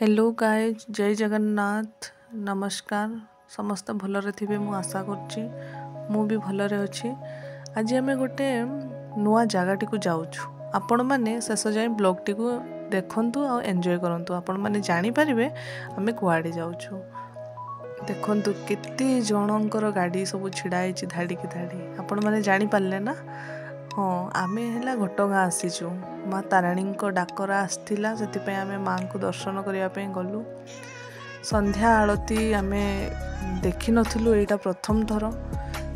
Hello guys, ଜୟ ଜଗନ୍ନାଥ, ନମସ୍କାର। ସମସ୍ତେ ଭଲରେ ଥିବେ ମୁଁ ଆଶା କରୁଛି। ମୁଁ ବି ଭଲରେ ଅଛି। ଆଜି ଆମେ ଗୋଟେ ନୂଆ ଜାଗାଟିକୁ ଯାଉଛୁ। ଆପଣମାନେ ଶେଷ ଯାଏଁ ବ୍ଲଗ୍ଟିକୁ ଦେଖନ୍ତୁ ଆଉ ଏନ୍ଜୟ କରନ୍ତୁ। ଆପଣମାନେ ଜାଣିପାରିବେ ଆମେ କୁଆଡ଼େ ଯାଉଛୁ। ଦେଖନ୍ତୁ କେତେ ଜଣଙ୍କର ଗାଡ଼ି ସବୁ ଛିଡ଼ା ହେଇଛି ଧାଡ଼ିକି ଧାଡ଼ି। ଆପଣମାନେ ଜାଣିପାରିଲେ ନା? ହଁ, ଆମେ ହେଲା ଘଟଗାଁ ଆସିଛୁ। ମା ତାରିଣୀଙ୍କ ଡାକରା ଆସିଥିଲା, ସେଥିପାଇଁ ଆମେ ମାଆଙ୍କୁ ଦର୍ଶନ କରିବା ପାଇଁ ଗଲୁ। ସନ୍ଧ୍ୟା ଆଳତୀ ଆମେ ଦେଖିନଥିଲୁ, ଏଇଟା ପ୍ରଥମ ଥର।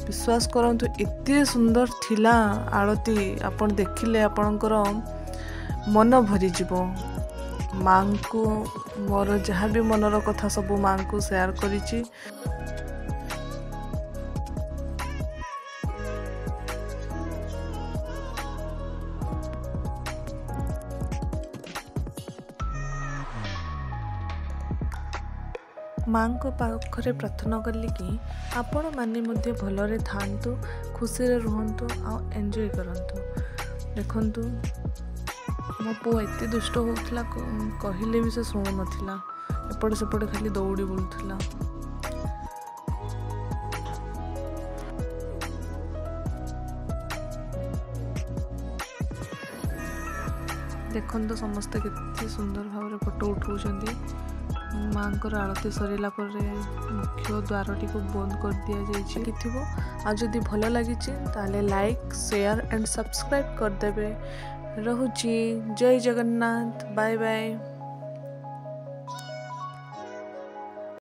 ବିଶ୍ୱାସ କରନ୍ତୁ, ଏତେ ସୁନ୍ଦର ଥିଲା ଆଳତୀ, ଆପଣ ଦେଖିଲେ ଆପଣଙ୍କର ମନ ଭରିଯିବ। ମାଆଙ୍କୁ ମୋର ଯାହା ବି ମନର କଥା ସବୁ ମାଆଙ୍କୁ ସେୟାର କରିଛି। ମାଆଙ୍କ ପାଖରେ ପ୍ରାର୍ଥନା କଲି କି ଆପଣମାନେ ମଧ୍ୟ ଭଲରେ ଥାଆନ୍ତୁ, ଖୁସିରେ ରୁହନ୍ତୁ ଆଉ ଏନ୍ଜୟ କରନ୍ତୁ। ଦେଖନ୍ତୁ, ମୋ ପୁଅ ଏତେ ଦୁଷ୍ଟ ହେଉଥିଲା, କହିଲେ ବି ସେ ଶୁଣୁନଥିଲା, ଏପଟେ ସେପଟେ ଖାଲି ଦୌଡ଼ି ବୁଲୁଥିଲା। ଦେଖନ୍ତୁ ସମସ୍ତେ କେତେ ସୁନ୍ଦର ଭାବରେ ଫଟୋ ଉଠାଉଛନ୍ତି। ମାଆଙ୍କର ଆଳତୀ ସରିଲା ପରେ ମୁଖ୍ୟ ଦ୍ୱାରଟିକୁ ବନ୍ଦ କରିଦିଆଯାଇଛି ଥିବ। ଆଉ ଯଦି ଭଲ ଲାଗିଛି ତାହେଲେ ଲାଇକ୍, ସେୟାର ଆଣ୍ଡ ସବସ୍କ୍ରାଇବ୍ କରିଦେବେ। ରହୁଛି, ଜୟ ଜଗନ୍ନାଥ, ବାଏ ବାଏ।